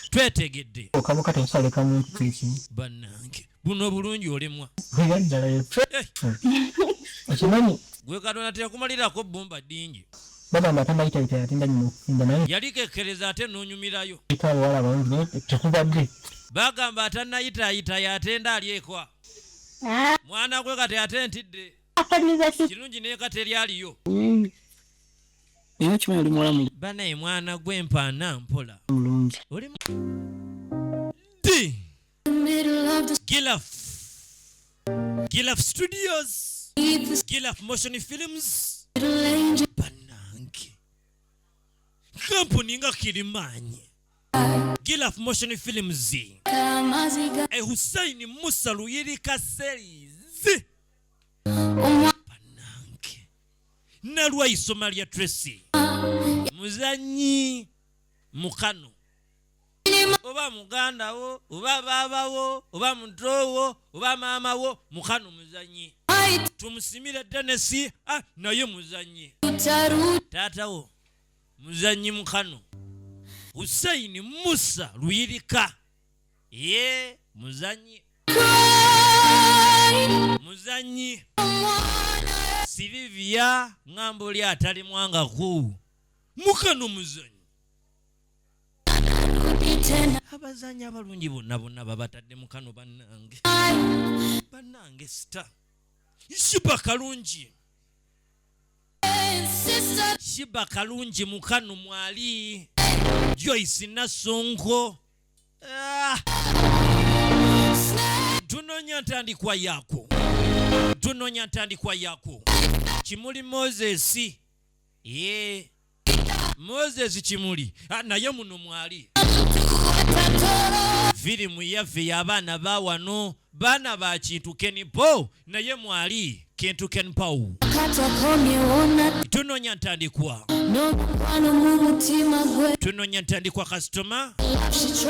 Twetegedde. Okabuka tekisaleka muntu kyekimu. Bannange, buno obulungi olemwa. Era ddala yeffe. Okimanyi. Gwe Katonda teyakumalirako bbumba ddingi. Bagamba atamayitayita yatinda nyuma okufumba naye. Yali kekkereza ate n'onyumirayo. Eko abawala abalungi naye tekubadde. Bagamba atannayitaayita y'atenda ali ekwa. Mwana gwe kati ate ntidde. Kirungi n'eka teri aliyo. Naye okimanyi oli muwala mulungi. Banaye mwana gwe mpaana mpola. Mulungi. Oli D. Gilaf. Gilaf Studios. Gilaf Motion Films. Banange. Kampuni nga kirimaanyi. Gilaf Motion Films. E Hussein Musa Luyirika series. Banange. Nalwa isoma lya Tracy. Muzanyi mukano. Oba muganda wo, oba baaba wo, oba muto wo, oba maama wo, mukano muzanyi. Tumusimire Dennis, ah, naye muzanyi. Taata wo muzanyi mukano. Hussein Musa Luyirika ye muzanyi. Muzanyi. Silivia ngamba oli atalimwangaku. Mukano muzanyi. Abazanyi abalungi bonna bonna babatadde mukano bannange. Bannange star. Shiba Kalungi. Shiba Kalungi mukano mwali. Joyce Nassonko. Tunonya ntandikwa yako. Tunonya ntandikwa yako. Kimuli Moses. Ye. Moses Kimuli. Naye muno mwali. Firimu yaffe y'abaana ba wano, baana ba Kintu Ken Paul, naye mwali Kintu Ken Paul. Tunonya ntandikwa. Tunonya ntandikwa customer.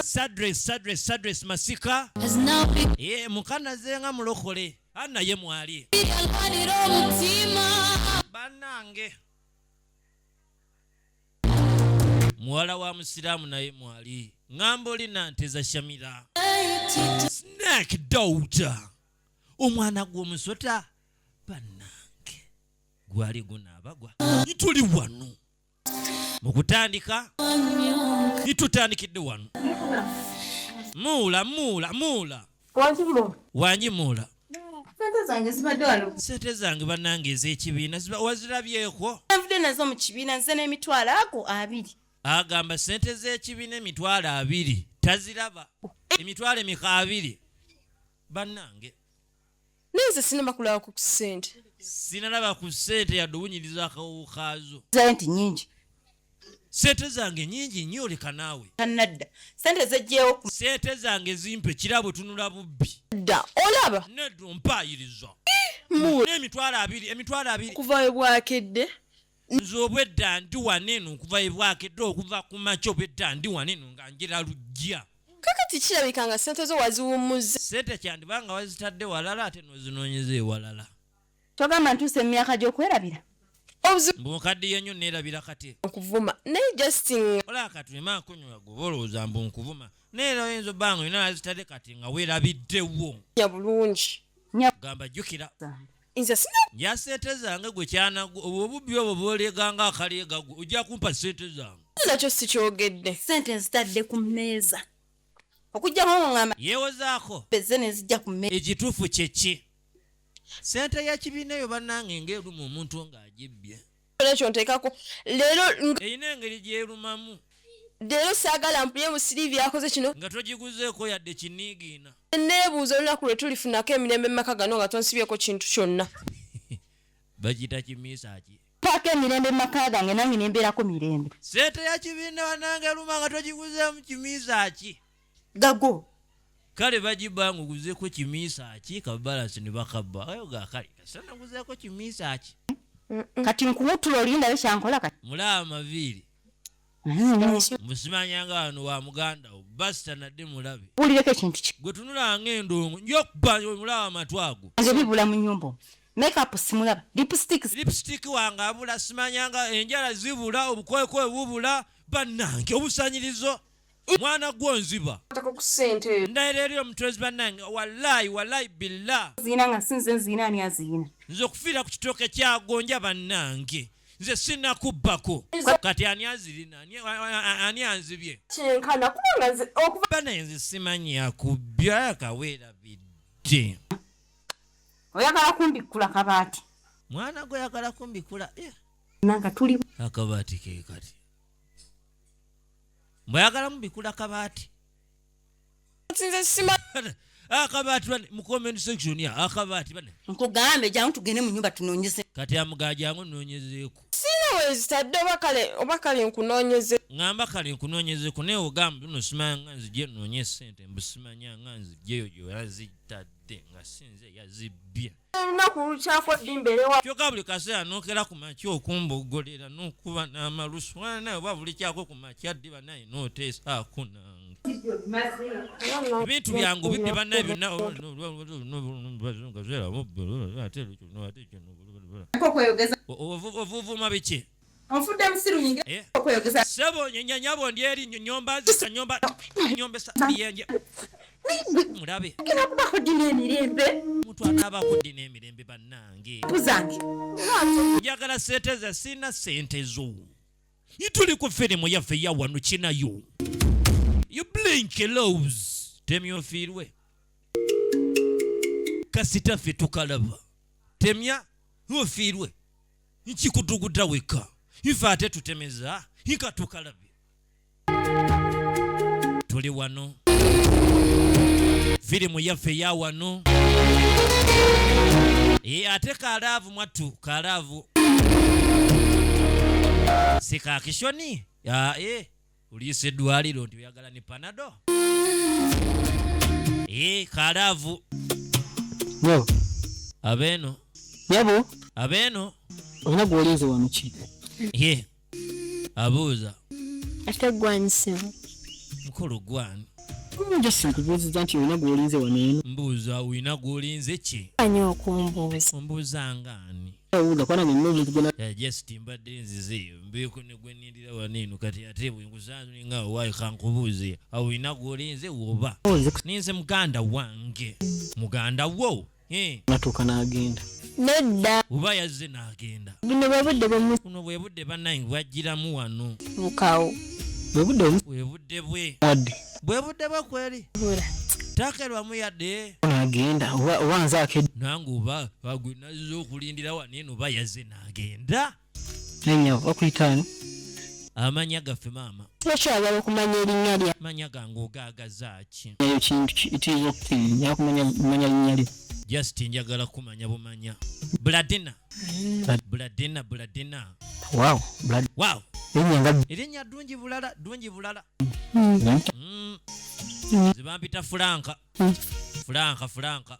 Sadress, Sadress, Sadress Masika. Ye mukana zenga mulokole. Naye mwali. Bannange. Muwala wa Musiraamu naye mwali. Ngamba oli nanteza Shamira. Snake daughter. Omwana gw'omusota bannange gwali gunaabagwa. Tuli wano. Mu kutandika tutandikidde wano. Muula, muula, muula. Wangi muula. Sente zange zibadde wano. Sente zange bannange ez'ekibiina wazirabyeko? Nvudde nazo mu kibiina nze n'emitwalo ago 20. Agamba sente z'ekibiina emitwalo 20 taziraba. Emitwalo emika 20. Bannange. Naye nze sinaba kulaba ku ssente. Sinalaba ku ssente yadde owunyiriza akawoowo kaazo. Sente nnyingi. Sente zange nnyingi nnyo oleka naawe. Tannadda. Sente z'eggyeewo ku Sente zange zimpe kirabo tunula bubbi. Dda, olaba? Nedda ompaayiriza. Mu. N'emitwalo abiri, emitwalo abiri. Okuva we bwakedde. Nze obwedda ndi wano eno okuva we bwakedde okuva ku makya obwedda ndi wano eno nga njera lujja. Kakati kirabika nga ssente zo waziwummuzza. Ssente kyandiba nga wazitadde walala ate n'ozinoonyeza ewalala. Togamba ntuuse mu myaka gy'okwerabira. Obuzibu Mbu nkaddiye nnyo neerabira kati. Nkuvuma naye just nga Olaba kati wema nkunywa gwe oba olowooza mbu nkuvuma. Naye era oyinza obba nga olina wazitadde kati nga weerabiddewo. Nya bulungi. Nya. Gamba jjukira. Nze sina. Nja ssente zange gwe kyana gwe obwo obubbi obwo bw'oleega nga akaleega gwe ojja kumpa ssente zange. Nakyo sikyogedde. Ssente nzitadde ku mmeeza. Okuggyako ng'oŋŋamba Yeewozaako. Bezze ne nzijja ku mmeeza. Ekituufu kye ki? Ssente y'ekibiina eyo bannange ng'eruma omuntu ng'agibbye. Ekyo nteekako leero nga Erina engeri gy'erumamu. Leero saagala mpulire mu Sylvia akoze kino. Nga togiguzeeko yadde kiniigiina. Neebuuza olunaku lwe tulifunako emirembe mu maka gano nga tonsibyeko kintu kyonna. Bakiyita kimiisa ki? Paako emirembe mu maka gange nange ne mbeerako mirembe. Ssente ya kibiina bannange eruma nga togiguzeemu kimiisa ki? Gago. Kale bagibba ng'oguzeeko kimiisa ki kabalasi ne bakabba. Ayo ga kale kasita naguzeeko kimiisa ki? Kati nkuwutula olindayo kyankola kati. Mulaba amaviiri. Musimanya nga wano wa muganda wo basita nadde mulabe. Wulireko ekintu ki? Gwe tunula ng'endongo nja okuba mulaba amatu ago. Nze bibula mu nnyumba omwo. Makeup simulaba, lipstick. Lipstick wange abula simanya nga enjala zibula, obukowekowe bubula, bannange obusanyirizo. Mwana gwo nziba. Atako ku ssente. Ndayira eri omutonzi bannange, wallahi wallahi billah. Ziyina nga si nze nziyina, ani aziyina? Nze okufiira ku kitooke kyagonja bannange, nze sinakubbako. Kati ani azirina? Ani anzibye? Kyenkana kubanga nze okuva Banaye nze simanyi akubbye, akaweerabidde. Oyagala kumbikkula kabaati? Mwana gwe oyagala kumbikula Nanga tuli akabaati ke kati mbweyagala mubikula kabaati. Nze simanyi. Akabaati bane mu comment section ya akabaati bane. Nkugambe jangu tugende mu nyumba tunoonyeze. Kati amugaa jangu nnoonyezeeko. Sina wezitadde, oba kale nkunoonyeze. Ŋŋamba kale nkunoonyezeeko, naye ogamba bino simanya nga nzijje nnoonye ssente, mbu simanya nga nzijjeyo gye yazitadde nga si nze yazibbye. Olunaku lukyako ddi mbeerewa? Kyokka buli kaseera n'okera ku makya okumboggolera n'okuba n'amalusu, mwana naye oba buli kyako ku makya ddi bannaye n'oteesaako nange. Ebintu byange obibye bannaye byonna. Okweyogeza. Ovuvuma biki? Onfudde musiru nyingi okweyogeza. Ssebo nyabo ndi eri nyomba nzisa nyomba nyombesa biyenje. Mulabe. Genda kubako ddi n'emirembe? Omuntu anaabako ddi n'emirembe bannange? Buzange. Njagala ssente ze, sirina ssente zo. Tuli ku firimu yaffe ya wano kinayo. You blink lows. Temya ofiirwe. Kasita ffe tukalaba. Temya ofiirwe. Nkikutuguta wekka. Ife ate tutemeza ika tukalabe. Tuli wano. Firimu yaffe ya wano. Ate kalaavu mwattu, kalaavu. Si kakishoni? Uliise eddwaliro nti oyagala ne Panado? Kalaavu. Nyabo. Abeeno. Nyabo. Abeeno. Olina gw'olinze wano ki? Ye. Abuuza. Ate gwani ssebo? Mukulu gwani? Just nkubuuziza nti olina gw'olinze wano eno. Mbuuza olina gw'olinze ki? Ani okumbuuza? Ombuuza nga ani? Awuuza kuba nange nina omuntu gwe Just mbadde nzize mbeeko ne gwe nnindira wano eno, kati ate bwe nkusanze nga owaayi kankubuuze, awo olina gw'olinze woba? Ninze muganda wange. Muganda wo? Natuuka n'agenda. Nedda. Oba yazze n'agenda. Buno bwe budde bwe mu- Buno bwe budde bannange bwajjiramu wano. Bukawo. Bwe budde omu- Bwe budde bwe. Wadde. Bwe budde bwe kweri. Bula. Takerwamu yadde. N'agenda, oba nze akedde. Nange oba gwe nazze okulindira wano eno oba yazze n'agenda. Nenya, bakuyita ani? Amannya gaffe maama. Lwaki oyagala okumanya erinnya lya? Amannya gange ogaagaza ki? Eyo kintu it is okay. Njagala kumanya linnya lye. Just njagala kumanya bumanya. Bladina. Bladina, Bladina. Wow, Blad. Wow. Erinnya nga Erinnya ddungi bulala, ddungi bulala. Nze bampita Fulanka. Fulanka, Fulanka.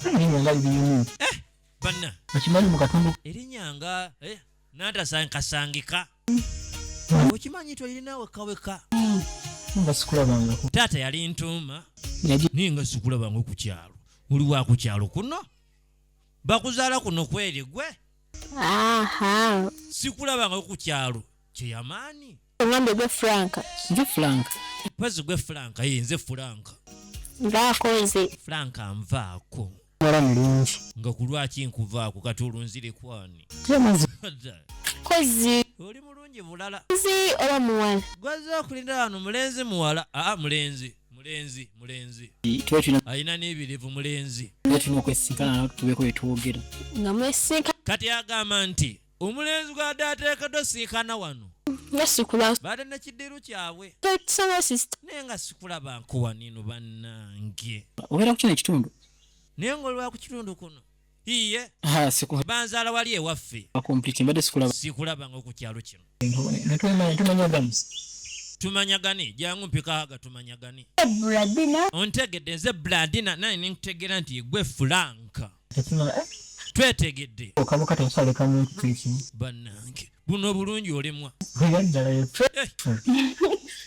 Erinnya nga lirimu. Banna. Okimanyi mu katundu. Erinnya nga nantasankasangika. Okimanyi nti olina wekka wekka. Nga sikulabangako. Taata yali ntuuma. Naye nga sikulabanga ku kyalo. Oli wa ku kyalo kuno? Bakuzaala kuno kweri gwe? Aha. Sikulabanga ku kyalo. Kyeyamaani. Oŋŋambye gwe Frank. Nze Frank. Mpozzi gwe Frank, ye nze Frank. Nvaako nze. Frank nvaako. Muwala mulungi. Nga ku lwaki nkuvaako kati olwo kwani? Kozi. Oli mulungi bulala. Nzi oba muwala? Gwazze okulinda wano mulenzi muwala. Aa, mulenzi, mulenzi, mulenzi. Tuba tulina Alina n'ebirevu mulenzi. Tuba tulina okwesinkana nabo tubeeko bye twogera. Nga mwesinkana. Kati agamba nti omulenzi gw'adde ateekeddwa osinkana wano. Nga sikula. Baade ne kiddiru kyabwe. Tusaba sister. Naye nga sikulaba nkuwa nino bannange. Obeera ku kino ekitundu? Naye ng'oli wa ku kitundu kuno. Iye. Ha, siku- Banzaala wali ewaffe. Complete, mbadde sikulaba. Sikulaba nga ku kyalo kino. Tumanyagane. Tumanyagane, jangu mpika tumanyagane. Bradina. Ontegedde nze Bradina, naye ne nkutegeera nti gwe Frank. Twetegedde. Okabuka tosaleka muntu ekimu. Bannange, buno bulungi olemwa. Era ddala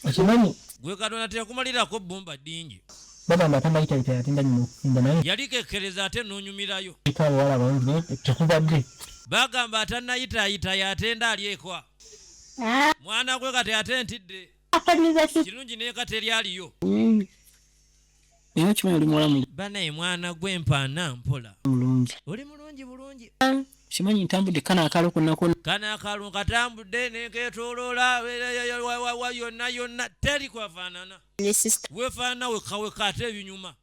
Okimanyi? Gwe Katonda tekumalirako bbumba ddingi. Bagamba atamayitayita ate nga nyuma okufumba naye. Yali kekkereza ate n'onyumirayo. Eka abawala abalungi naye tekubadde. Bagamba atannayitaayita y'atenda ali ekwa. Mwana gwe kati ate ntidde. Kirungi naye kati eryaliyo. Naye okimanyi oli muwala Banaye mwana gwe mpaana mpola. mulungi. Oli mulungi bulungi. Simanyi ntambudde kano akaalo konna konna. Kano akaalo katambudde nekeetooloola yonna yonna teri kwafaanana. Ne sister Weefaanana wekka wekka ate ebinyuma.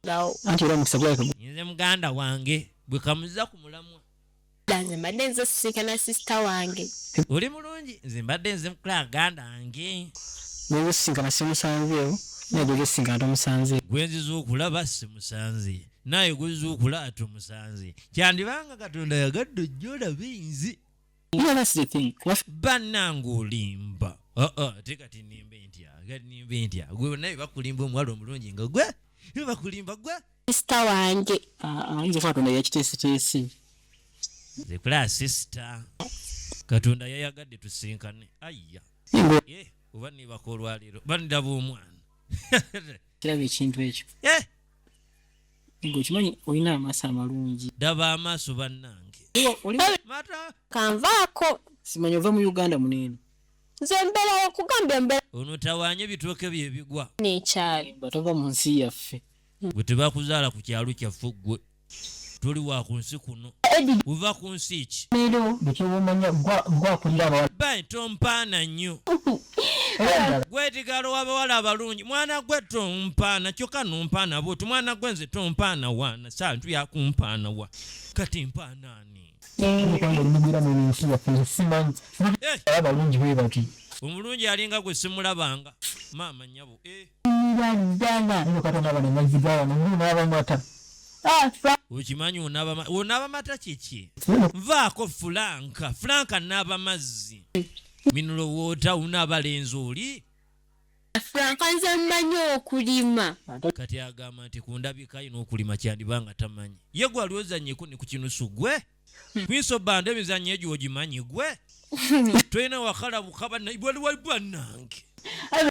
Anti era omukisa gwaleka Nze muganda wange bwe kamuza ku mulamwa. Nze mbadde nze osisinkana sister wange. Oli mulungi nze mbadde nze mukula ganda wange. Gwenza osisinkana simusanzeewo naye gwe osisinkana tomusanzeewo. Gwe nziza okulaba simusanze naye gwe okulaba tomusanze. Kyandibanga Katonda yagadde ojja olabe nze. Yeah, that's the thing. Kuba Bannange olimba. Ate kati nimbe ntya, kati nimbe ntya. Gwe naye bakulimba omuwala omulungi nga gwe bakulimba gwe. Sister wange. Ayinza okuba Katonda yakiteeseteese. Nze kulaba sister. Katonda yayagadde tusinkane. Ayya. Oba nibaka olwaleero bandaba omwana. Kiraba ekintu ekyo. Gwe okimanyi olina amaaso amalungi. Daba amaaso bannange. Mata. Kanvaako. Simanyi ova mu Uganda muneeno. Nze mbeerawo kugambye mbeera. Ono tawaanye ebitooke bye ebigwa. N'ekyalo. Tova mu nsi yaffe. Gwe tebakuzaala ku kyalo kyaffe ggwe. Toli wa ku nsi kuno. Uva ku nsi ki? Bwe gwakulira abawala. Bayi tompaana nnyo. Gwetigalo w'abawala abalungi. Mwana gwe tompaana kyokka nompaana bw'oti. Mwana gwe nze tompaana waana. Santu yakumpaana wa. Kati mpaana ani? Kubanga olimugwira mu nsi yaffe nze simanyi. Abalungi bwe bati. Omulungi alinga gwe simulabanga. Maama nnyabo. Ddala. Katonda bano amazzi ga wano n'aba mata. Okimanyi onaaba mata kiki? Nvaako Fulanka. Fulanka naaba mazzi. Mineral water unaabalenzi oli. Fulanka nze mmanyi okulima. Kati agamba nti ku ndabika ye n'okulima kyandibanga tamanyi. Ye gwe ali ozannyeko ne ku kinusu gwe. Kwiso banda emizannyo egyo ogimanyi gwe. Tolina wakala bukaba bannange.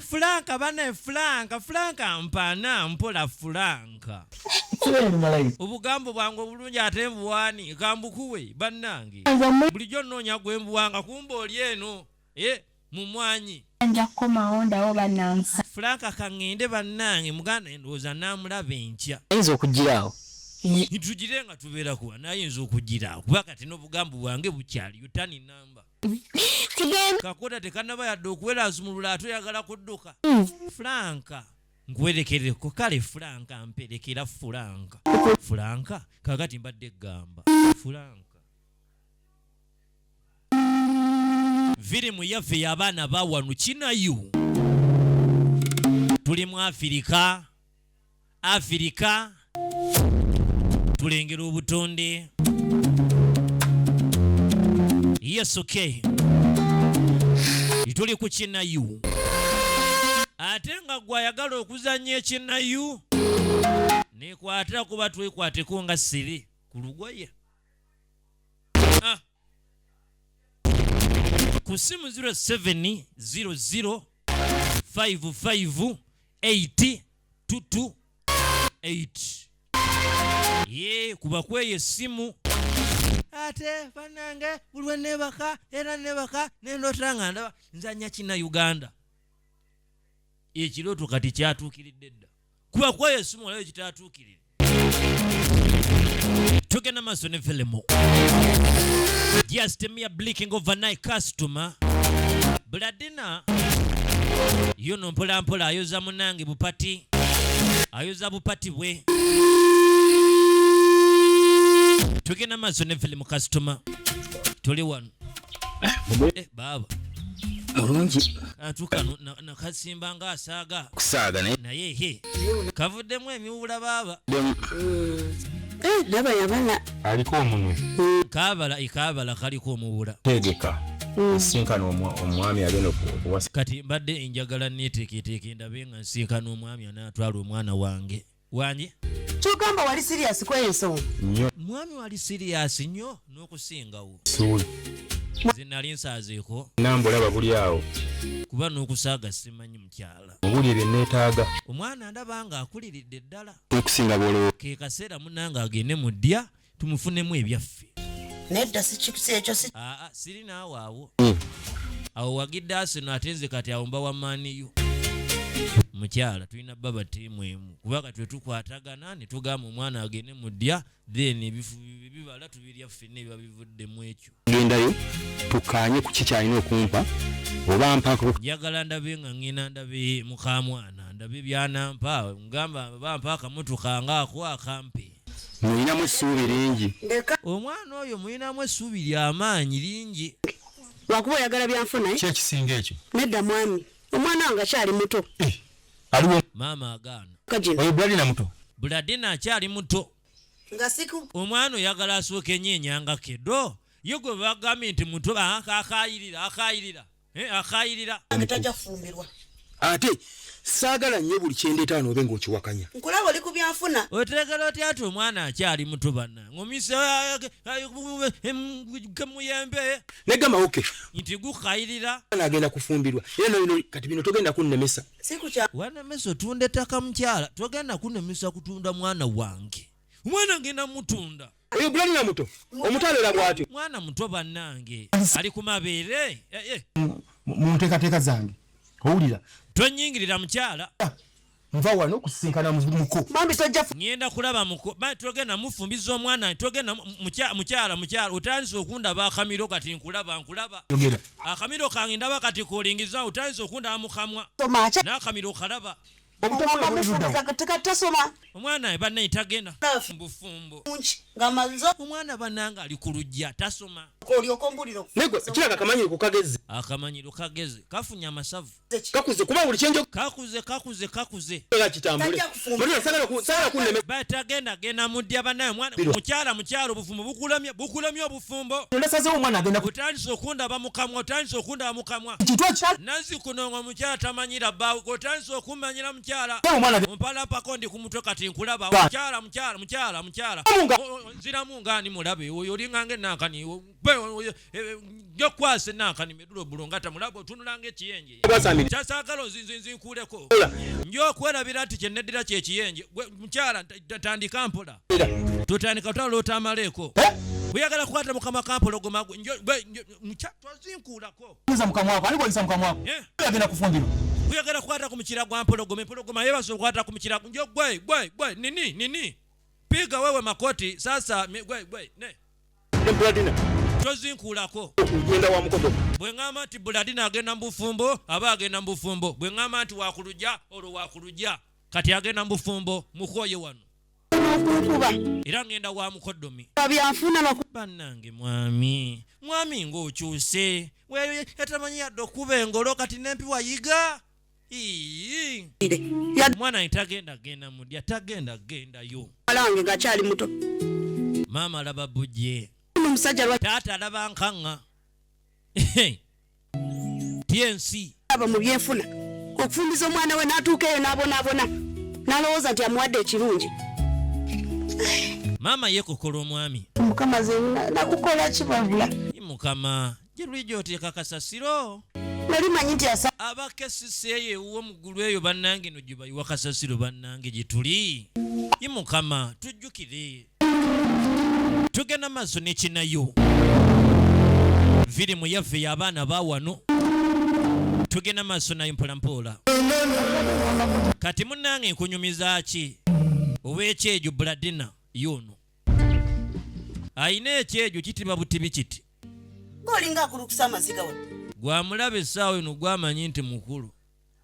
Fulanka bane Fulanka, Fulanka mpaana mpola Fulanka. Obugambo bwange obulungi ate mbuwaani kambukuwe bannange. Bulijjo nnoonya gwe mbuwanga kumba oli eno mu mwanyi. Nja kukomawo ndawo bannansa. Fulanka kaŋŋende bannange muganda endowooza naamulaba enkya. Ayinza okugira awo. Ntugire nga tubeera kuwa nayinza okugira awo kuba kati n'obugambo bwange bukyaliyo tani namba. Kakota tekannaba yadde okuwera asumulula ate oyagala kudduka. Fulanka nkuwerekereko kale Fulanka mperekera Fulanka. Fulanka kakati mbadde ggamba. Fulanka. Firimu yaffe y'abaana ba wano kinayu. Tuli mu Afirika. Afirika. Tulengera obutonde. Yes, okay. Tuli ku kinayu. Ate nga gwe ayagala okuzannya ekinayu nekwata kuba twekwateko nga siri ku lugoye. Ku simu 0700 55 8 22 8. Ye kuba kweyo essimu. Ate bannange buli lwe neebaka era neebaka nendoota nga ndaba nzannya kina Uganda. Ekirooto kati kyatuukiridde dda. Kuba kweyo essimu olabe kitatuukiridde. Tugenda maaso ne firimu. Just a mere blinking of an eye customer. Bladina yono mpola mpola ayoza munnange bupati. Ayoza bupati bwe. Tugenda maaso ne firimu customer. Tuli wano. Baba. Mulungi. Atuuka nakasimba ng'asaaga. Kusaaga naye. Naye he. Kavuddemu emiwula baaba. Ndaba yabala. Aliko omunwe. Kaabala ikaabala kaliko omuwula. Tegeka. Nsinkana omwami agenda okuwasa. Kati mbadde njagala neeteeketeeke ndabe nga nsinkana omwami anaatwala omwana wange. Wange? Ky'ogamba wali serious kw'eyo ensonga? Nnyo. Mwami wali serious nnyo n'okusingawo. Suuli. Nze nali nsaazeeko. Namba olaba buli awo. Kuba n'okusaaga simanyi mukyala. Mubuli ebye neetaaga. Omwana ndaba nga akuliridde ddala. Okusinga bw'olowooza. Ke kaseera munnange agende mu ddya tumufunemu ebyaffe. Nedda si ekyo si. Aa, siri naawe awo. Awo wagidde Arsenal, ate nze kati awo mba wa Man U. Mukyala, tulina baba ttiimu emu, kuba kati wetukwatagana ne tugamba omwana agende mu ddya, then ebifu bibala tubirya ffenna ebiba bivuddemu ekyo. Gendayo tukkaanye ku kikyalina okumpa oba mpaako. Njagala ndabe nga ngenda ndabe mukamwana, ndabe byanampa, ngamba bampa akamotoka ngaako akampe. Mulinamu essuubi lingi. Ndeka. Omwana oyo mulinamu essuubi lyamaanyi lingi. Lwakuba oyagala byanfuna, eh? Ki ekisinga ekyo? Nedda mwami, omwana wange akyali muto. Aliwo. Maama agaana. Kagino. Oyo Buladina muto. Buladina akyali muto. Nga siku. Omwana oyagala asooke enyenyanga kedo ye gwe bagambye nti muto, akayirira akayirira, akayirira. Tajja kufumbirwa. Ate saagala nnyo buli kyendeeta wano obe ng'okiwakanya. Nkulaba oli ku byanfuna. Oteekera otya ati omwana akyali muto banna omise muyembe. Negamba okay. Nti gukayirira. Agenda kufumbirwa era nolino kati bino togenda kunnemesa. Sikukya. Wanemesa otunda ettaka mukyala, togenda kunemesa kutunda mwana wange, omwana ngenda mutunda. Oyo Buladina muto, omuto abeera bw'atyo. Mwana muto bannange ali ku mabeere. Mu nteekateeka zange owulira. Tonyingirira mukyala. Nva wano kusisinkana muko. Bambi tojja. Ngenda kulaba muko. Togenda mufumbiza omwana, togenda mukyala mukyala otandise okundaba akamiro kati nkulaba nkulaba. Yogera. Akamiro kange ndaba kati kolingiza, otandise okundaba mukamwa. N'akamiro kalaba. Omwana bannaye tagenda mbufumbo. Omwana bannange ali ku lujja tasoma. Kiraga akamanyiro ku kagezi. Akamanyiro kagezi kafunye amasavu. Kakuze kuba buli kyenjo. Kakuze kakuze kakuze. Kitambule. Sagala kunneme. Batagenda genda muddya bannaye omwana mukyala mukyala obufumbo bukulamye bukulamye obufumbo. Ndasazeewo omwana agenda. Otandise okundaba mukamwa, otandise okundaba mukamwa. Nansi kuno nga mukyala tamanyira bbaawe, otandise okumanyira mukyala. Ompalampako ndi ku mutwe kati nkulaba. Mukyala mukyala mukyala mukyala. Nziramu ngaani mulabe oyo olinganga enankani. Njokwase nankani medulo bulongata mulabo otunulanga ekiyenje. Kyasaagala ozinzinzinkuuleko. Njokwerabira nti kye neddira kye kiyenje. Mukyala tandika mpola. Tutandika otwala otamaleeko. Oyagala kukwata mukama kampologoma gwe tozinkuulako. Agenda kufumbirwa. Oyagala kukwata ku mukira gwa mpologoma, empologoma yeebasa okukwata ku mukira njo gwe gwe gwe nini nini. Piga wewe makoti sasa gwe gwe ne. Tozinkuulako. Bwe ŋŋamba nti Buladina agenda mu bufumbo aba agenda mu bufumbo, bwe ŋŋamba nti wakulujja olwo wakulujja, kati agenda mu bufumbo mukooye wano. Era ngenda wa mukoddomi. Bannange mwami mwami ng'okyuse etamanyi yadde okuba engolo kati nempi wayiga. Mwana tagenda genda mudya, tagenda gendayo. Ngakyali muto. Maama alaba bujje. Taata alaba nkaŋŋa. TNC. Aba mu byenfuna okufumbiza omwana we n'atuuka eyo n'abonaabona n'alowooza nti amuwadde ekirungi. Maama yeekokola omwami. Mukama ze nakukola kibabula. Mukama gye lwijja oteeka kasasiro. Nali manyi nti asa. Abakesisi eyo ewuwo mu ggulu eyo bannange no gye bayiwa kasasiro bannange gye tuli. Ye Mukama tujjukire. Tugenda maaso n'ekinayo. Firimu yaffe y'abaana ba wano. Tugenda maaso nayo mpola mpola. Kati munnange nkunyumiza ki? Ow'ekyejo Buladina y'ono. Ayina ekyejo kitiba butibi kiti. Ng'olinga akulukusa amaziga wano. Gwamulaba essaawa eno gwamanyi nti mukulu.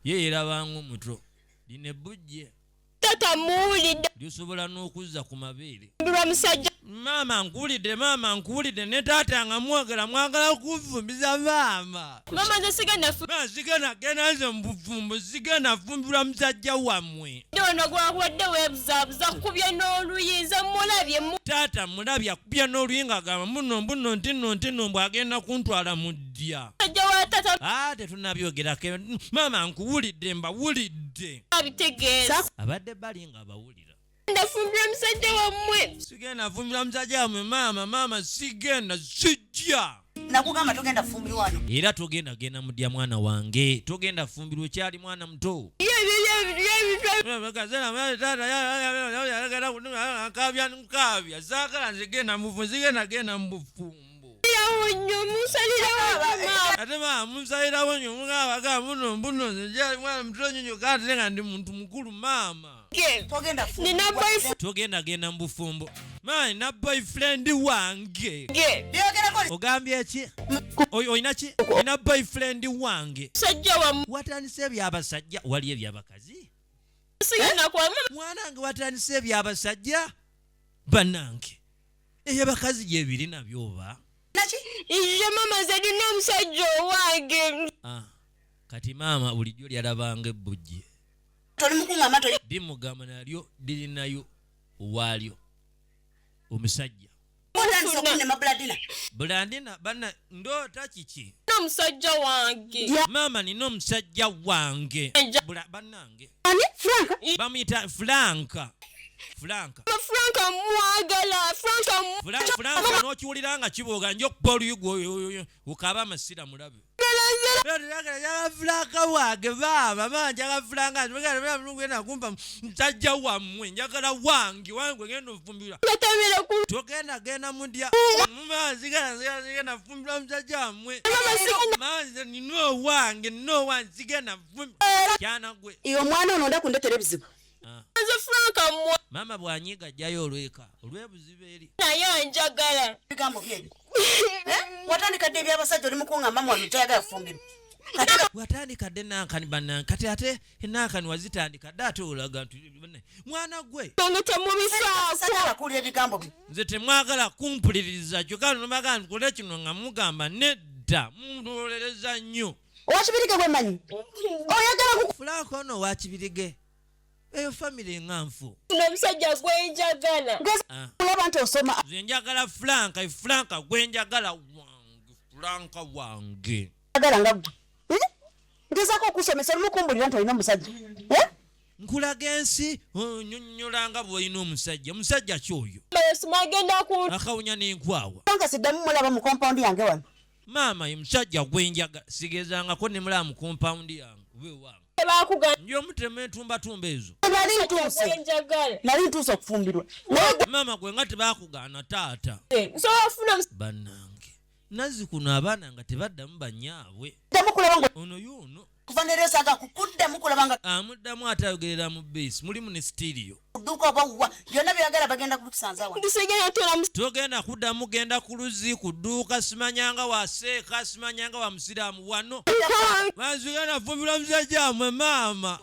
Ye yerabanga omuto. Lino ebbujje. Tata muwulidde. Lisobola n'okuzza ku mabeere. Musajja. Maama nkuwulidde, maama nkuwulidde ne taata nga mwogera mwagala kufumbiza maama. Maama nze sigenda sigenda genda nze mu bufumbo, sigenda fumbirwa musajja wammwe. Ono gwakuwadde weebuzaabuza akubye n'oluyi nze mulabye. Taata mulabye akubye n'oluyi ng'agamba muno mbuno ntino ntino mbw'agenda kuntwala mu ddya. Musajja wa taata. Tetunabyogerako. Maama nkuwulidde mbawulidde. Abitegeeza. Abadde bali nga bawulira. Ndafumbira musajja wammwe. Sigenda fumbira musajja wammwe maama, maama sigenda sijja. Nakugamba togenda fumbirwa wano. Era togenda genda mudya mwana wange, togenda fumbirwa okyali mwana muto. Nkaabya saagala nze genda mu bufumbo, sigenda genda mu bufumbo. Munsalirawo nnyo, munsalirawo nnyo maama. Ate maama munsalirawo nnyo, mugamba muno mbuno nze mwana muto nnyo nnyo, ate nga ndi muntu mukulu maama. Togenda Nina boyfriend. Togenda genda mu bufumbo. Maama nina boyfriend wange. Byogerako. Ogambye ki? Olina ki? Nina boyfriend wange. Musajja wammwe. Watandise ebyabasajja, wali ebyabakazi? Sigenda kwa mama. Mwana nge watandise ebyabasajja? Bannange. Ebyabakazi gyebiri nabyo oba? Naki? Ye mama nze nina omusajja owange. Ah, kati maama bulijjo lyalabanga ebbujje. Toli mukuŋŋama toli. Limugamba nalyo lirinayo owaalyo omusajja. Otandise okunnema Buladina. Bulandina banna ndoota kiki? Nina omusajja wange. Maama nina omusajja wange. Bannange. Ani? Franka? Bamuyita Franka. Franka. Mama Franka mwagala. Franka Franka n'okiwulira nga kibooga nja okuba oluyi okaaba amasira mulabe. Franka wange baaba maama njagala Franka ngenda kumpa musajja wammwe njagala wange wange genda ofumbirwa. Togenda genda mudya. Maama sigenda fumbirwa musajja wammwe. Maama nina owange nina owange sigenda fumbirwa. Kyana gwe. Iwe omwana ono ndakundetera ebizibu. Nze Franka mwa. Maama bw'anyiiga ajjayo olweka olw'ebuzibu eri. Naye anjagala. Ebigambo byebyo. Watandika dda ebyabasajja oli mukuŋŋamba mwami toyagala kufumbirwa. Watandika dda enankani bannange kati ate enankani wazitandika dda ate olaga nti mwana gwe. Nga temubifaako. Sagala kuwulira ebigambo byo. Nze temwagala kumpuliriza kyokka nomagamba nkole kino nga mugamba nedda muntolereza nnyo. Owakibirige gwe mmanyi. Oyagala ku Franka ono owakibirige. Eyo famire nga nfu. Nno omusajja gwe njagala. Ah. Kulaba nti osoma. Nze njagala Franka, Franka gwe njagala wange, Franka wange. Njagala nga ggwe. Ngezaako okusomesa olimu kumbulira nti olina omusajja. Nkulaga ensi, onyonnyola nga bw'olina omusajja. Omusajja ki oyo? Akawunya n'enkwawa. Franka siddamu mulaba mu compound yange wano. Maama ye musajja gwe njagala. Sigezangako ne mulaba mu compound yange, oba ewange. Nja omutema entumbatumba ezo. Nali ntuuse okufumbirwa. Maama gwe nga tebakugaana taata. Bannange. Nazzi kuno abaana nga tebaddamu bannyaabwe. Ono y'ono. Kuva ne leero saagala kukuddamu kulaba nga amuddamu ate ayogerera mu base mulimu ne stereo. Dduuka oba wuwa byonna by'oyagala bagenda kubikusanza wano. Togenda kuddamu genda ku luzzi ku dduuka simanyanga wa seeka simanyanga wa musiraamu wano. Bazigenda fumbirwa musajja mmwe maama.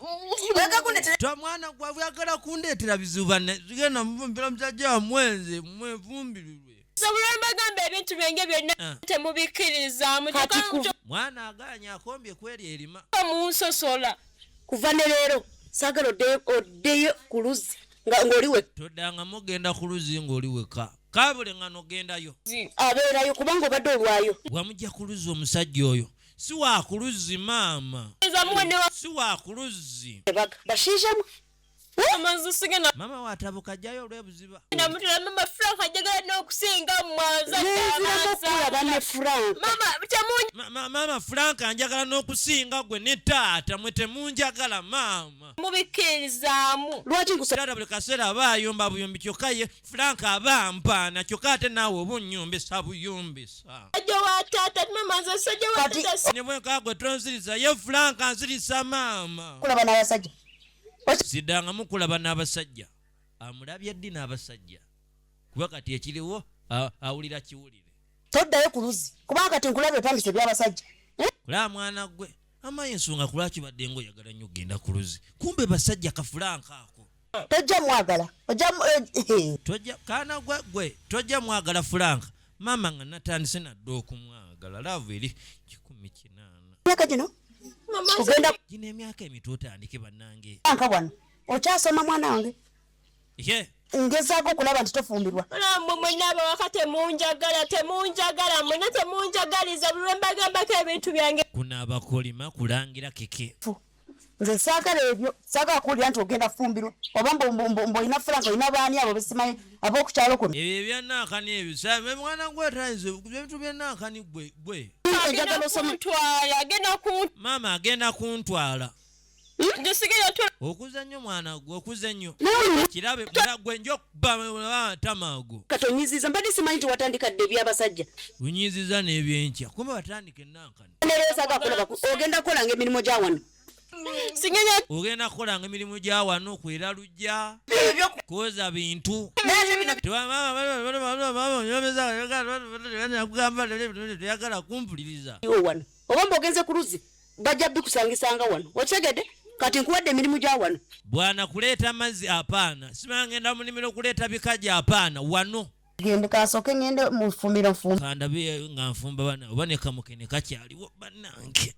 Mwana gwe oyagala kundeetera bizibu banne zigenda mufumbirwa musajja mmwe nze mwefumbirwe. Sobola mbagamba ebintu byange byonna temubikkirizaamu. Mwana agaanye akombye kweri erima. Munsosola. Kuva ne leero saagala oddeyo ku luzzi ng'oli wekka. Toddanga mugenda ku luzzi ng'oli wekka. Kabule nga n'ogendayo. Abeerayo kubanga obadde olwayo. Wamujja ku luzzi omusajja oyo. Si wa ku luzzi maama. Si wa ku luzzi. Bashiijamu. Maama watabuka ajjayo olw'ebuziba. Namutula mama Frank ajagala n'okusinga mmwe Nenziramu okulaba ne Frank. Mama, Mama Frank anjagala n'okusinga gwe ne taata mwe temunjagala maama. Mubikkirizaamu. Lwaki nkusaba? Taata buli kaseera aba ayomba buyombi kyokka ye Frank aba mpaana kyokka ate naawe oba onnyombesa buyombesa. Sajja wa taata, mama nze sajja wa taata. Ne bwe gwe tonziriza ye Frank anzirisa maama. Kulaba n'abasajja. Siddangamu kulaba n'abasajja. Amulabye ddi n'abasajja? Kuba kati ekiriwo awulira kiwulire. Toddayo ku luzzi kubanga kati nkulabye otandise eby'abasajja. Kulaba mwana gwe amayi ensonga ku lwaki badde ng'oyagala nnyo okugenda ku luzzi. Kumbe basajja kafulanka ako. Tojja mwagala. Ojja Tojja kaana gwe gwe tojja mwagala Fulanka. Maama nga natandise nadde okumwagala laavu eri 180. Emyaka gino? Kugenda Gino emyaka emito otandike bannange. Fulanka wano. Okyasoma mwana wange. Ye. Ngezaako okulaba nti tofumbirwa. Mwe mwenna abawaka temunjagala, temunjagala, mwenna temunjagaliza buli lwe mbagambako ebintu byange. Kuno abakolima kulangira keke. Nze saagala ebyo, saagala kuwulira nti ogenda kufumbirwa oba mbu olina Fulanka olina baani abo besimanyi ab'oku kyalo kuno. Ebyo ebyannankani ebyo, mwana gwe tayinza ebintu byannankani gwe gwe. Njagala osome. Agenda kuntwala, agenda Maama agenda kuntwala. Okuze nnyo mwana gwe, okuze nnyo. Kirabe mwana gwe nja okuba tamaago. Kati onyiziza, mbadde simanyi nti watandika dda eby'abasajja. Onyiziza n'ebyenkya. Kumbe watandika ennankani. Leero saagala kulaba ogenda kukolanga emirimu gya wano. Ogenda kukolanga emirimu gya wano, kwera lujja, kwoza bintu. Teyagala kumpuliriza. Wano oba mba ogenze ku luzzi bajja bikusangisanga wano, okitegedde? Kati nkuwadde emirimu gya wano. Bwana kuleeta mazzi apaana, simanya ngenda mu nnimiro kuleeta bikajjo apaana, wano. Gende kasooke ngende mu ffumbiro nfumbe. Kandabe nga nfumba bana, oba ne kamukene kakyaliwo bannange.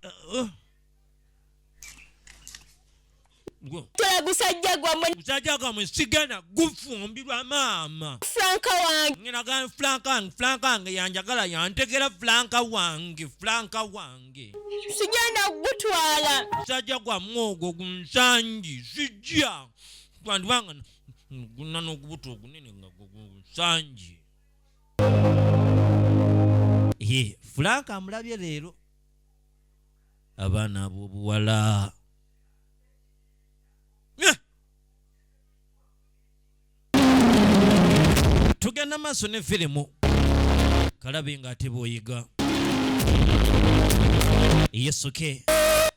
Tola gusajja gwammwe. Gusajja gwammwe sigenda gufumbirwa maama. Franka wange. Ngenda ga Franka wange, Franka wange yanjagala yantegera Franka wange, Franka wange. Sigenda kugutwala. Gusajja gwammwe ogwo gunsangi sijja. Kwandibanga guna n'ogubuto ogunene nga gunsangi. Ye Franka amulabye leero. Abaana ab'obuwala. Tugenda maaso ne firimu kalabe ng'ate bw'oyiga. Yesuke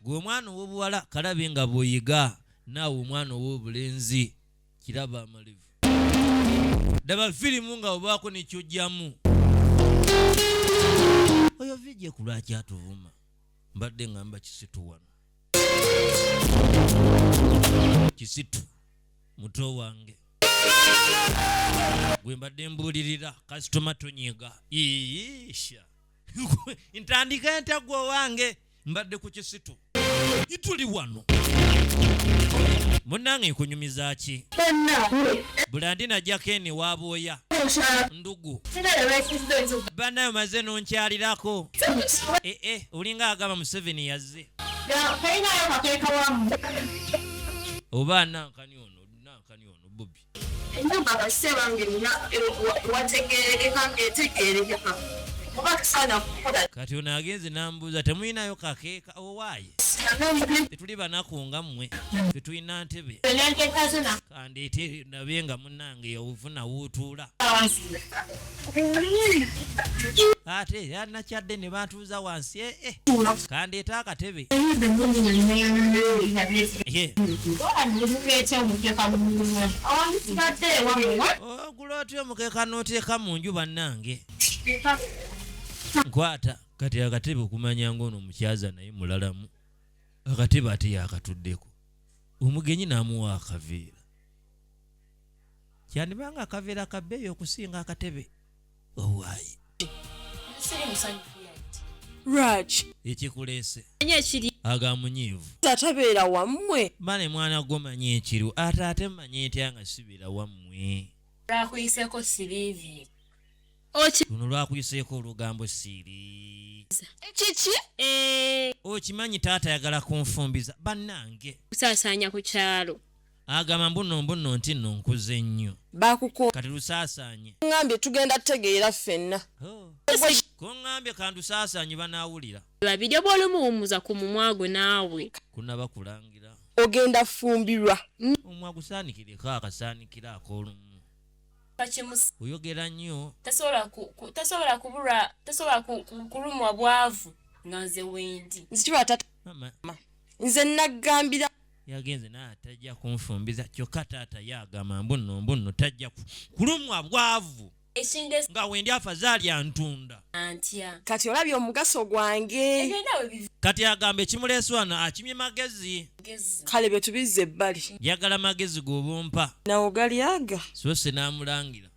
gwe omwana ow'obuwala kalabe nga bw'oyiga, naawe omwana ow'obulenzi kiraba amalevu. Ddaba firimu nga obaako ne ky'oggyamu. Oyo vijje ku lwaki atuvuma? Mbadde ngamba Kisitu wano. Kisitu muto wange gwe mbadde mbuulirira, kasitoma tonyiga. Iisha ntandika ntya gwe owange? Mbadde ku Kisitu, tuli wano munnange nkunyumiza ki? Bulandi najjako eni waabooya ndugu bannayo maze nonkyalirako. Ee olinga agamba Museveni yazze oba nankani ono, nankani ono Bobi. Kati ono agenze n'ambuuza temulinayo kakeeka owaaye? Tetuli banaku nga mmwe, tetulina ntebe. Kandeete nabe nga munnange ovuna w'otuula. Ate nakyadde ne bantuuza wansi, kandeete akatebe. Ogula otya omukeeka n'oteeka mu nju bannange? Nkwata kati akatebe okumanya ng'ono omukyaza naye mulalamu. Akatebe ate yakatuddeko. Omugenyi n'amuwa akaveera. Kyandibanga akaveera ka bbeeyi okusinga akatebe. Owaaye. Lwaki? Ekikuleese. Agamunyiivu. Atabeera wammwe. Bane mwana gwo manyi ekiriwo. Ate ate mmanyi ntya nga sibeera wammwe. Lwakuyiseeko siriivi. Luno lwakuyiseeko olugambo siri. Kiki? Okimanyi taata ayagala kunfumbiza bannange. Kusaasaanya ku kyalo. Agamba mbuno mbuno nti nno nkuze nnyo. Kati lusaasaanye. Ngambye tugenda tutegeera ffenna. Kuŋŋambye kandusaasaanye banaawulira. Babiri oba olumuwummuza ku mumwa gwe naawe. Kunaba kulangira. Ogenda fumbirwa. Omumwa gusaanikireko akasaanikira ak'olumu. Oyogera nnyo. Tasobola kubulwa, tasobola kulumwa bwavu nga nze wendi. Nzikirwa tata. Mama. Nze nagambira. Yagenze naye tajja kunfumbiza kyokka taata yagamba mbuno mbuno tajja kulumwa bwavu. Nga wendi afazaali antunda. Antya. Kati olabye omugaso gwange. Kati agamba ekimuleese wano akimye magezi. Kale bye tubizza ebbali. Njagala magezi g'obumpa. Nawo galyaga. So se n'amulangira.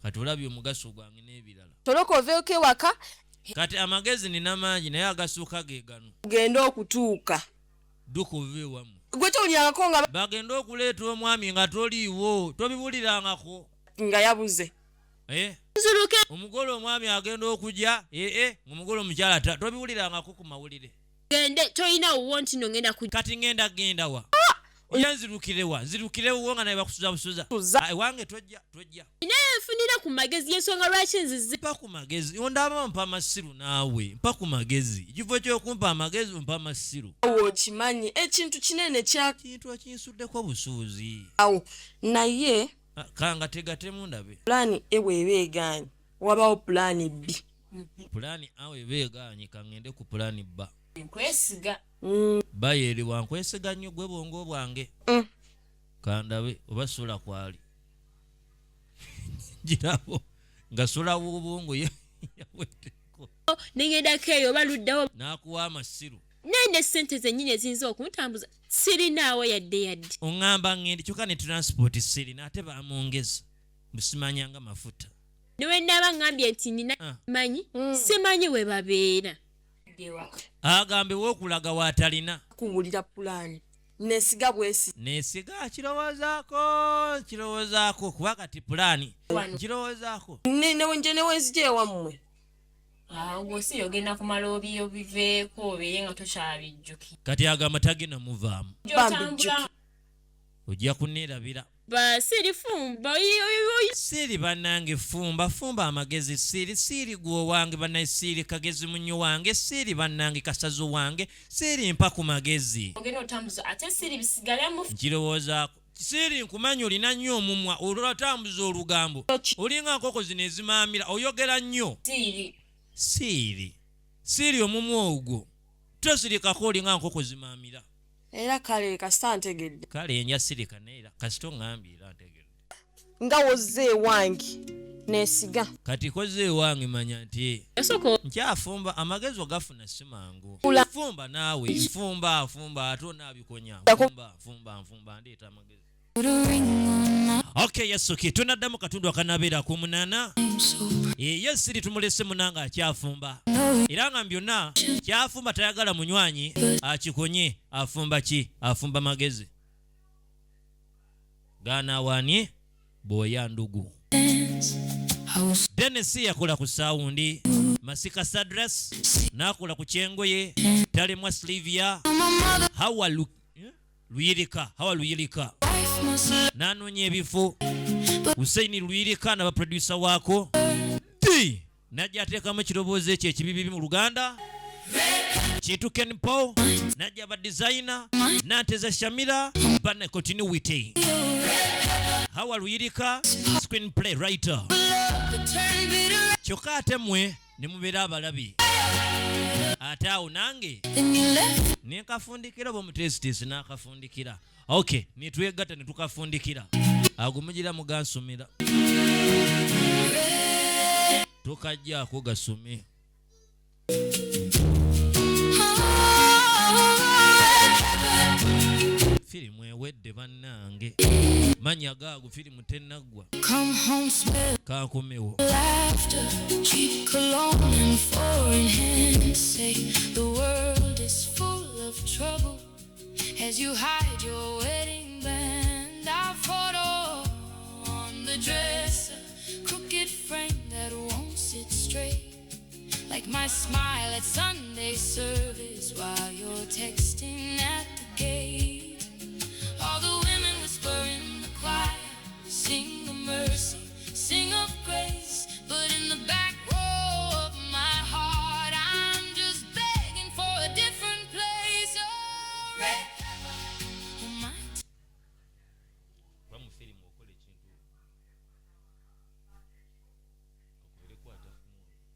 Kati olabye omugaso gwange n'ebirala. Toloka oveeko ewaka. Kati amagezi nina mangi naye agasooka ge gano. Ugende okutuuka. Dduka ove ewammwe. Gwe towulirangako nga bagenda okuleeta omwami nga toliiwo, tobiwulirangako. Nga yabuze. Nzuluke. Omugole omwami agenda okujja, omugole omukyala tobiwulirangako ku mawulire. Gende, tolina wuwo nti nno ngenda kujja. Kati ngenda genda wa? Ye nzirukirewa? Nzirukirewo nga naye bakusuza busuza. Suza. Ah, ewange tojja, tojja. Nfunira ku magezi, y'ensonga lwaki nzize. Mpa ku magezi, ondaba mpa amasiru naawe, mpa ku magezi. Ekifo ky'okumpa amagezi ompa amasiru. Awo okimanyi ekintu kinene kya Kintu ekinsuddeko busuuzi. Awo naye Ah, kanga tegatemu ndabe. Pulaani A bw'eba egaanye, wabawo pulaani B. Pulaani A eba egaanye, kaŋŋende ku pulaani B. Nkwesiga. Bayeeri wankwesiga nnyo gwe bwongo bwange. Kandabe oba sula kwali girabo nga sula w'obwongo yaweddeko. Neŋŋendako eyo oba luddawo. N'akuwa amasiru. Naye ne ssente zennyini eziyinza okuntambuza sirinaawo yadde yadde. Oŋŋamba ŋŋende kyokka ne transport sirina, ate bamwongeza busimanyanga mafuta. Ne we naaba ŋŋambye nti nina Ah. manyi, simanyi we babeera. Agambe wookulaga waatalina. Kuwulira pulaani nesiga bwesi. Nesiga kirowoozaako, kirowoozaako kuba kati pulaani kirowoozaako. Nje newenzija ewammwe. Awo si ogenda kumala obiveeko obeere nga tokyabijjukira. Kati agamba tagenda muvaamu. Gy'otambula. Ojja kuneerabira. Ba sirifumba. Siiri bannange, fumba fumba amagezi. Siiri, siiri gwe owange bannaye, siiri kagezi munnyo wange, siiri bannange kasazo wange, siiri mpa ku magezi. Ogenda otambuza ate siri bisigale mu Nkirowoozaako siiri, nkumanyi olina nnyo omumwa olwatambuza olugambo, olinga nkoko zino ezimaamira, oyogera nnyo. Siri. Siiri, siiri omumwa ogwo tosirikako, olinga nkoko zimaamira. Era kale kasita ntegedde. Kale enja sirika neera kasita oŋŋambye era ntegedde. Nga wozze ewange nesiga. Kati koze ewange manya nti Yasooka nkyafumba amagezi ogafuna si mangu. Fumba naawe, fumba fumba ate onaabikonya. Fumba fumba nfumba ndeeta amagezi. Okay, yesuki tunaddamu katundu akanabeera ak'omunaana. Ye siri tumulese munanga akyafumba, era nga byonna kyafumba tayagala munywanyi akikonye. Afumba ki? Afumba magezi gaanawaani bwoya ndugu. Dennis yakola ku sound, Masika Sadras n'akola ku kyengoye, Talemwa Slivia, Hawa Luyirika, Hawa Luyirika n'anoonya ebifo, Hussein Luyirika n'aba producer waako D najja ateekamu ekiroboozi ekyo ekibibibi mu Luganda. Kintu Ken Paul najja aba designer, Nanteza Shamira bana continuity, Hawa Luyirika screenplay writer. Kyokka ate mmwe ne mubeera abalabi, ate awo nange nenkafundikira oba omuteesiteesi n'akafundikira. Okay, netwegatta ne tukafundikira, ago mugira mugansomera tokajjaako gasome. Firimu ewedde bannange, manya gaago firimu tennaggwa. Come home, smell Kankomewo. laughter, cheap cologne and foreign hands. Say the world is full of trouble as you hide your wedding band. Our photo on the dresser, crooked frame that won't sit straight. Like my smile at Sunday service while you're texting at the gate. All the women whisper in the choir, sing the mercy.